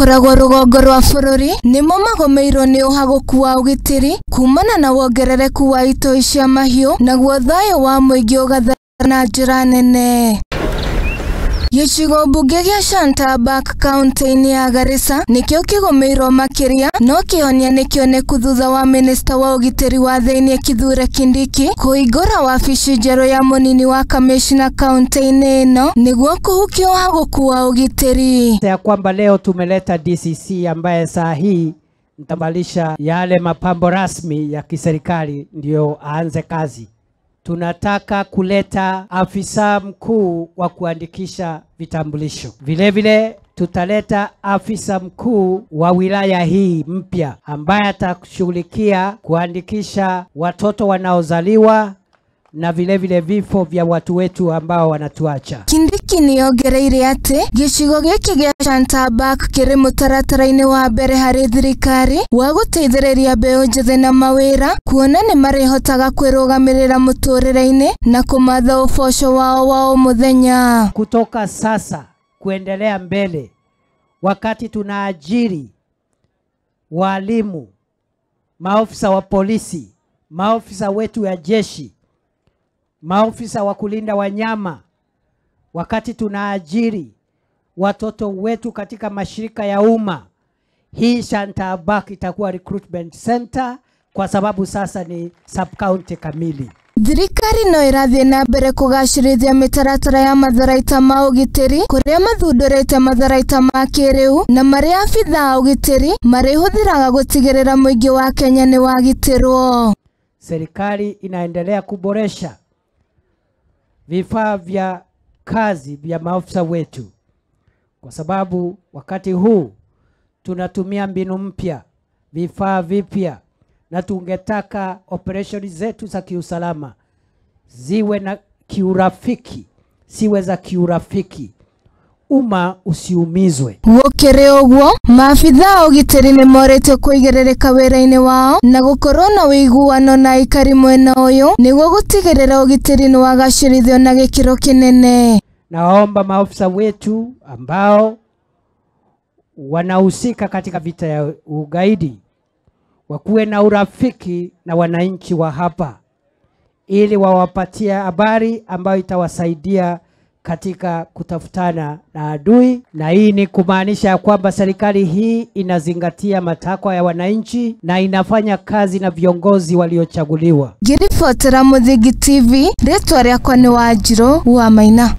makoragwo rũgongo rwa bũrũri nĩmo magomeirwo nĩ ũhagũku wa ũgitĩri kumana na wongerereku wa itoi cia mahiũ naguo thayũ wa mũingĩ ũgathara na njĩra nene. Gĩcigo mbunge gĩa Shantabak kaunti-inĩ ya Garissa nĩkĩo kĩgũmĩirwo makĩria no kĩhonia nĩ kĩoneku thutha wa minista wa ũgitĩri wa thĩinĩ Kithure Kindiki kũhingũra wabici njerũ ya mũnini wa kamishna kaunti-inĩ ĩno nĩguo kũhukia ũhagũku wa ũgitĩri. Ya kwamba leo tumeleta DCC ambaye saa hii nitabalisha yale mapambo rasmi ya kiserikali ndio aanze kazi. Tunataka kuleta afisa mkuu wa kuandikisha vitambulisho. Vile vile tutaleta afisa mkuu wa wilaya hii mpya ambaye atashughulikia kuandikisha watoto wanaozaliwa na vile vile vifo vya watu wetu ambao wanatuacha. Kindiki nĩongereire atĩ gĩcigo gĩkĩ gĩa Shantabak kĩrĩ mũtaratara-inĩ wa mbere harĩ thirikari wa gũteithĩrĩria mbeũ njĩthĩ na mawĩra kuona nĩ marĩhotaga kwĩrũgamĩrĩra mũtũrĩre-inĩ na kũmatha ũboco wao wa o mũthenya. Kutoka sasa kuendelea mbele, wakati tunaajiri walimu, maofisa wa polisi, maofisa wetu ya jeshi, maofisa wa kulinda wanyama, wakati tunaajiri watoto wetu katika mashirika ya umma, hii Shantabak itakuwa recruitment center kwa sababu sasa ni sub-county kamili. Thirikari no ĩrathiĩ na mbere kũgacĩrithia mĩtaratara ya matharaita ma ũgitĩri kũrĩa mathundũrĩte matharaita ma kĩrĩu na marĩa abithaa a ũgitĩri marĩhũthĩraga gũtigĩrĩra mũingĩ wa Kenya nĩ wagitĩrwo. Serikali inaendelea kuboresha vifaa vya kazi vya maofisa wetu, kwa sababu wakati huu tunatumia mbinu mpya, vifaa vipya, na tungetaka operation zetu za kiusalama ziwe na kiurafiki, siwe za kiurafiki, umma usiumizwe. Gũkĩrĩ ũguo, maabithaa a ũgitĩri nĩ morĩtio kũigĩrĩrĩka wĩra-inĩ wao na gũkorwo na ũiguano na aikari mwena ũyũ nĩguo gũtigĩrĩra ũgitĩri nĩ wagacĩrithio na gĩkĩro kĩnene. Naomba maofisa wetu ambao wanahusika katika vita ya ugaidi wakuwe na urafiki na wananchi wa hapa ili wawapatie habari ambayo itawasaidia katika kutafutana na adui. Na hii ni kumaanisha kwamba serikali hii inazingatia matakwa ya wananchi na inafanya kazi na viongozi waliochaguliwa. Ngĩribotera Mũthingi TV, rĩtwa rĩakwa nĩ Wanjirũ wa Maina.